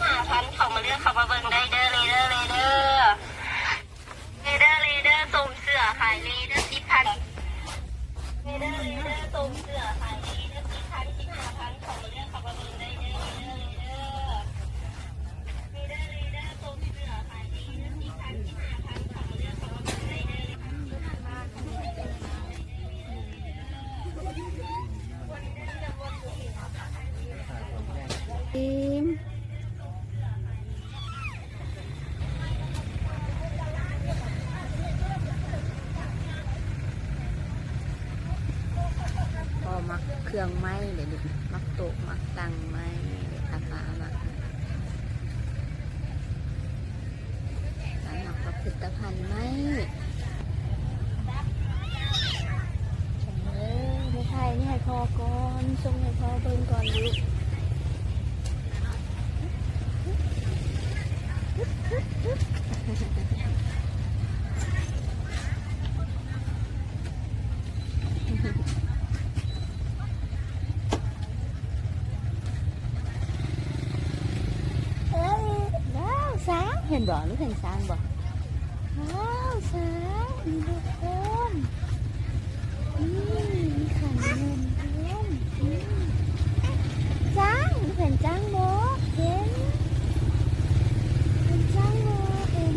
ຫ້າພັນ ເຂົ້າມາເລືອກ ເຂົ້າມາເບິ່ງໄດ້ເດີ ເລເດີ ເລເດີ ເລເດີ ເລເດີ ຊົມເສື້ອ ຂາຍເລເດີ ສິບພັນ ເລເດີ ເລເດີ ຊົມເສື້ອ ຂາຍເລເດີ ສິບພັນ ສິບຫ້າພັນ ເຂົ້າມາເລືອກ ເຂົ້າມາເບິ່ງໄດ້ເດີ ເລເດີ ເລເດີ ເລເດີ ຊົມເສື້ອ ຂາຍເລເດີ ສິບພັນ ສິບຫ້າພັນ ເຂົ້າມາເລືອກ ເຂົ້າມາເບິ່ງໄດ້ເດີ. ອີມ ພໍມັກເຄື່ອງໄມ້ເດ ມັກໂຕະ ມັກຕັ່ງໄມ້ ອາປາມັກ ຮ້ານຮັບຜະລິດຕະພັນໄມ້ ເອີ ບໍ່ຖ່າຍນີ້ໃຫ້ພໍ່ກ່ອນ ສົ່ງໃຫ້ພໍ່ເບິ່ງກ່ອນລູກ. ເອີຍ ວ້າວ ຊ້າງ ເຫັນບໍ່? ລູກເຫັນຊ້າງບໍ່? ວ້າວ ຊ້າງ ມີລູກໂປ່ງ ນີ້ ມີຂັນເງິນພ້ອມ ນີ້ ຊ້າງ ເຫັນຊ້າງບໍ່? ເຫັນ ເຫັນຊ້າງບໍ່? ເຫັນ.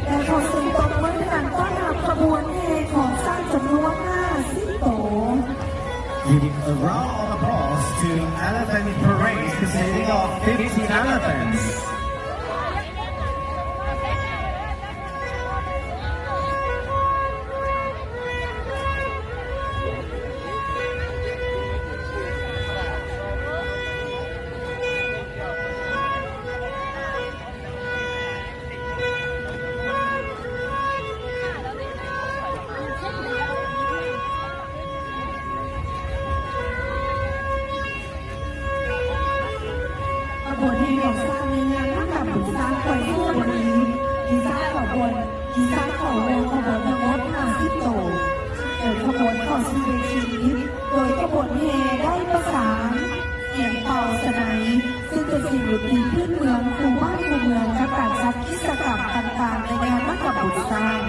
ແລະ ຂໍສຽງຕົບມືດັງໆ ຕ້ອນຮັບຂະບວນແຫ່ຂອງຊ້າງຈຳນວນຫ້າສິບໂຕ. Give a round of applause to elephant parade consisting of fifty elephants. ຂະບວນແຫ່ຂອງຊ້າງໃນງານມະຫະກຳບຸນຊ້າງແຂວງໄຊຍະບູລີ ມີຊ້າງເຂົ້າຮ່ວມ ມີຊ້າງເຂົ້າຮ່ວມຂະບວນທັງໝົດຫ້າສິບໂຕ ເດີນຂະບວນເຂົ້າສູ່ເວທີ ໂດຍຂະບວນແຫ່ໄດ້ປະສານສຽງເປົ່າສະໄນ ຊຶ່ງເປັນສຽງດົນຕີພື້ນເມືອງ ຄູ່ບ້ານຄູ່ເມືອງ ກັບການຈັດກິດຈະກຳຕ່າງໆ ໃນງານມະຫະກຳບຸນຊ້າງ.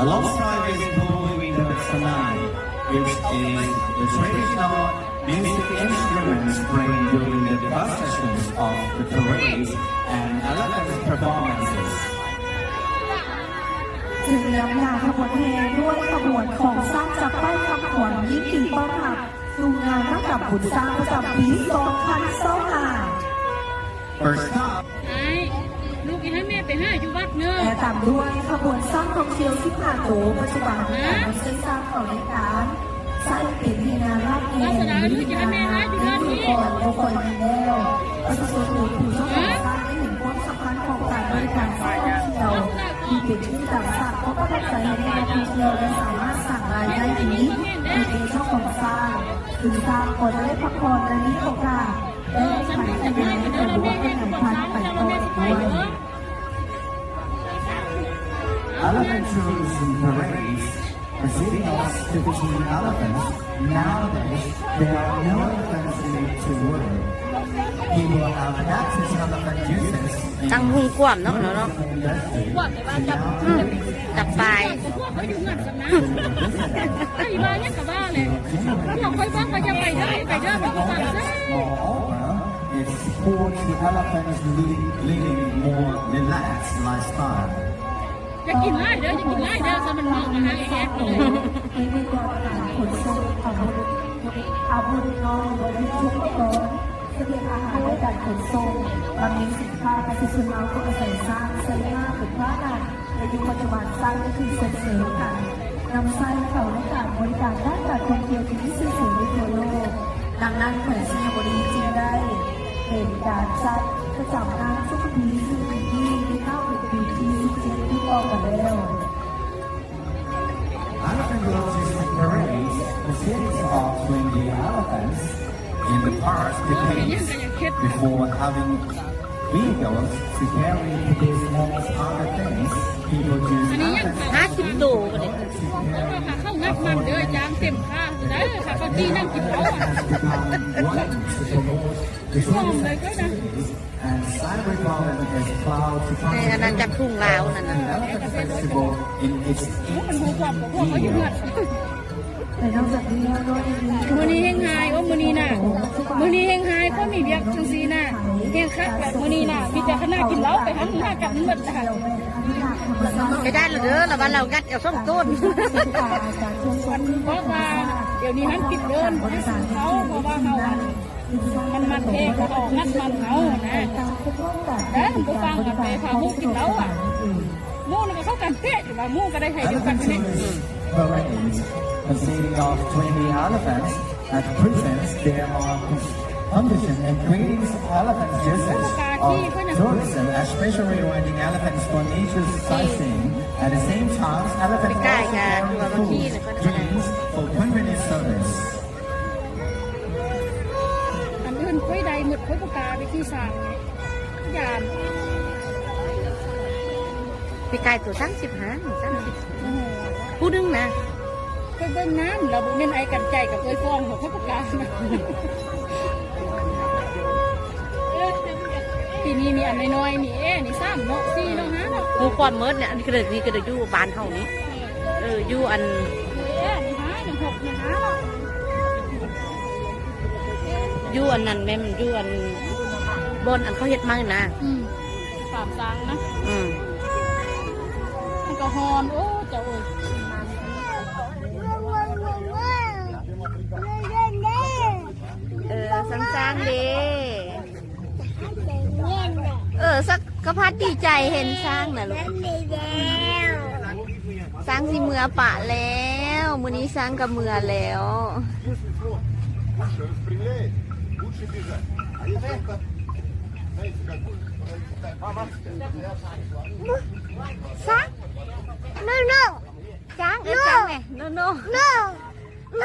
Alongside this, people doing the sanai, which is the traditional music instruments played during the processions of the parades and elephant performances. ຈຶ່ງນຳໜ້າຂະບວນແຫ່ດ້ວຍຂະບວນຂອງຊ້າງຈັບປ້າຍຄຳຂວັນ ຍິນດີຕ້ອນຮັບສູ່ງານມະຫະກຳບຸນຊ້າງປະຈຳປີສອງພັນຊາວຫ້າ. First up. ອ້າຍ ລູກ ອີ່ໃຫ້ແມ່ໄປຫາຢູ່ວັດເນີ. ແລະ ຕາມດ້ວຍຂະບວນຊ້າງທ່ອງທ່ຽວສິບຫ້າໂຕ ປັດຈຸບັນມີການນຳໃຊ້ຊ້າງເຂົ້າໃນການໃຊ້ເປັນແຮງງານລາກແກ່ນ ຫຼື ແຮງງານລາກໃນມື້ກ່ອນບໍ່ຄ່ອຍມີແລ້ວ. ປະຊາຊົນ ຫຼື ຜູ້ເຈົ້າຂອງຊ້າງໄດ້ເຫັນຄວາມສຳຄັນຂອງການບໍລິການຊ້າງທ່ອງທ່ຽວ ທີ່ເປັນທີ່ຕັ້ງສາກຄວາມປະທັບໃຈໃຫ້ແກ່ນັກທ່ອງທ່ຽວ ແລະ ສາມາດສ້າງລາຍໄດ້ດີໃຫ້ແກ່ເຈົ້າຂອງຊ້າງ, ຊຶ່ງຊ້າງກໍຈະໄດ້ພັກຜ່ອນ ແລະ ມີໂອກາດ ແລະ ໄປຂະຫຍາຍ ຫຼືວ່າຂະຫຍາຍພັນໄປຕໍ່ອີກດ້ວຍ. Elephant tourism parades consisting of fifteen elephants. Nowadays, there are no elephants left to work. People have adapted elephant uses ຕັ້ງຮຸ່ງກວມເນາະ ເນາະ ກວມແຕ່ວ່າຈັບ ອືມ ຈັບປາຍ ພວກເຂົາຢູ່ເຮືອນສຳນານ ໄປວ່າຫຍັງກໍວ່າແຫຼະ ພວກຂ້ອຍບອກວ່າຢ່າໄປເດີ ໄປເດີ ໄປຢູ່ບ້ານເຊີ. Moreover, it supports the elephants living, living more relaxed lifestyle. ຢ່າກິນຫຼາຍເດີ ຢ່າກິນຫຼາຍເດີ ຖ້າມັນເມົາມາຫາແອກເດີ. ໃນເມື່ອກ່ອນການຂົນສົ່ງອາວຸດ ອາວຸດເນາະ ຫຼືວ່າຍຸດໂທປະກອນ ສະເພາະອາຫານໃນການຂົນສົ່ງ ລຳລຽງສິນຄ້າ ປະຊາຊົນລາວກໍອາໄສຊ້າງ ໃຊ້ມ້າເປັນພາຫະນະ ແລະ ໃນຍຸກປັດຈຸບັນຊ້າງໄດ້ຖືກສົ່ງເສີມການນຳໃຊ້ເຂົ້າໃນການບໍລິການດ້ານການທ່ອງທ່ຽວທີ່ມີຊື່ສຽງໃນທົ່ວໂລກ. ດັ່ງນັ້ນ ແຂວງໄຊຍະບູລີຈຶ່ງໄດ້ເຫັນການຈັດປະຈຳງານຊຸກປີ ຊຶ່ງປີນີ້ໄດ້ເຂົ້າເປັນປີທີສິບເຈັດຕິດຕໍ່ກັນແລ້ວ. Elephant logistic parades consist of twenty elephants. In the past decades, before having vehicles to carry these amongst other things, people used elephants ຫ້າສິບໂຕ to carry ທີ່ນັ່ງກິນເຫຼົ້າ Has become one to promote the ຫອມເລີຍກໍນະ and Siem Reap Island is proud to ໃນອານາຈັກກຸງລາວນັ້ນນະ contribute to the Elephant Festival in its ໂອ້ ມັນຮູ້ຄວາມ eighth ກໍພວກເຂົາຢູ່ເຮືອນ year. ມື້ນີ້ແຮງຮ້າຍ ໂອ້ ມື້ນີ້ນະ ມື້ນີ້ແຮງຮ້າຍ ຄົນມີວຽກຈັ່ງຊີ້ນະ ແຮງຄັກແບບມື້ນີ້ນະ ມີແຕ່ຄະນະກິນເຫຼົ້າໄປຫັ້ນນະ ກັນໝົດ ໄປໄດ້ລະເດີ ລະວ່າເຫຼົ້າງັດເອົາສອງໂຕນ ບອກວ່າດຽວນີ້ຫັ້ນປິດເດີນ ເຂົາ ເພາະວ່າເຮົາອັນ ມັນມັນແພງ ເຂົາອັດມັນເຮົານະ ແຕ່ມັນບໍ່ຟັງ ໄປພາໝູກິນເຫຼົ້າອະ ໝູນີ້ກໍເຂົ້າກັນເປະ ວ່າໝູກໍໄດ້ໃຫ້ດຽວກັນນີ້ Parade consisting of twenty elephants at present there are competition in creating elephant dishes of tourism, especially riding elephants for nature sightseeing. At the same time, elephants also carry food, drinks for community service. ອັນອື່ນຂ້ອຍໄດ້ໝົດ ຂ້ອຍບໍ່ກ້າໄປຂີ່ຊ້າງ ຢ້ານ ປີກາຍໂຕສາມສິບຫ້າ ສາມສິບ ໂອ້ໂຫ ຜູ້ໜຶ່ງນະ ຂ້ອຍເບິ່ງນຳ ລາວບໍ່ແມ່ນອ້າຍກັນໃຈກັບເອື້ອຍຟອງ ຂ້ອຍບໍ່ກ້ານະ ປີນີ້ມີອັນນ້ອຍໆ ມີແອນີ້ ສາມເນາະ ສີ່ເນາະ ຫ້າເນາະ ໝູ່ຄວາມໝົດນີ້ ອັນນີ້ກໍເລີຍ ນີ້ກໍເລີຍຢູ່ບ້ານເຮົານີ້ ເອີ ຢູ່ອັນ ຢູ່ອັນນັ້ນແມ່ນ ຢູ່ອັນ ບ່ອນອັນເຂົາເຮັດໃໝ່ນະ ອືມ ຕາມສາງນະ ອືມ ມັນກໍຮ້ອນ ໂອ້ ເຈົ້າເອີຍ ເອີ ຊ້າງໆ ເດ້. ເອີ ສັກກະພັດດີໃຈເຫັນຊ້າງນະລູກ ຊ້າງຊິເມືອປະແລ້ວ ມື້ນີ້ຊ້າງກໍເມືອແລ້ວ ຊ້າງ ໂນໂນ ຊ້າງ ເອີ້ນຊ້າງແມ່ ໂນໂນ ໂນ ໂນ.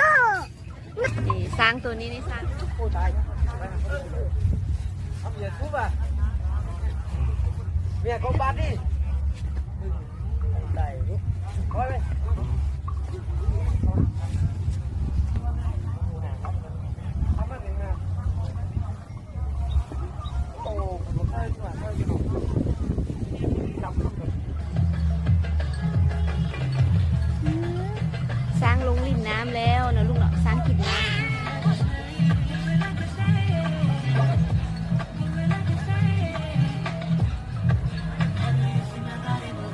ນີ້ຊ້າງໂຕນີ້ ນີ້ຊ້າງ ໂອ້ ຕາຍ ເອົາເມຍກູບາດ ເມຍຂອງບາດນີ້ ຕາຍ ໂອ້ຍ ເອົາມານີ້ນະ. ຊ້າງລົງຫຼິ້ນນ້ຳແລ້ວເນາະລູກເນາະ ຊ້າງກິນນ້ຳ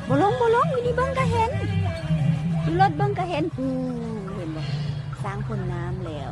ບໍ່ລົງ ບໍ່ລົງ ຢູ່ນີ້ເບິ່ງກະເຫັນ ຢູ່ລົດເບິ່ງກະເຫັນ ປູ ເຫັນບໍ່ ຊ້າງພົ້ນນ້ຳແລ້ວ.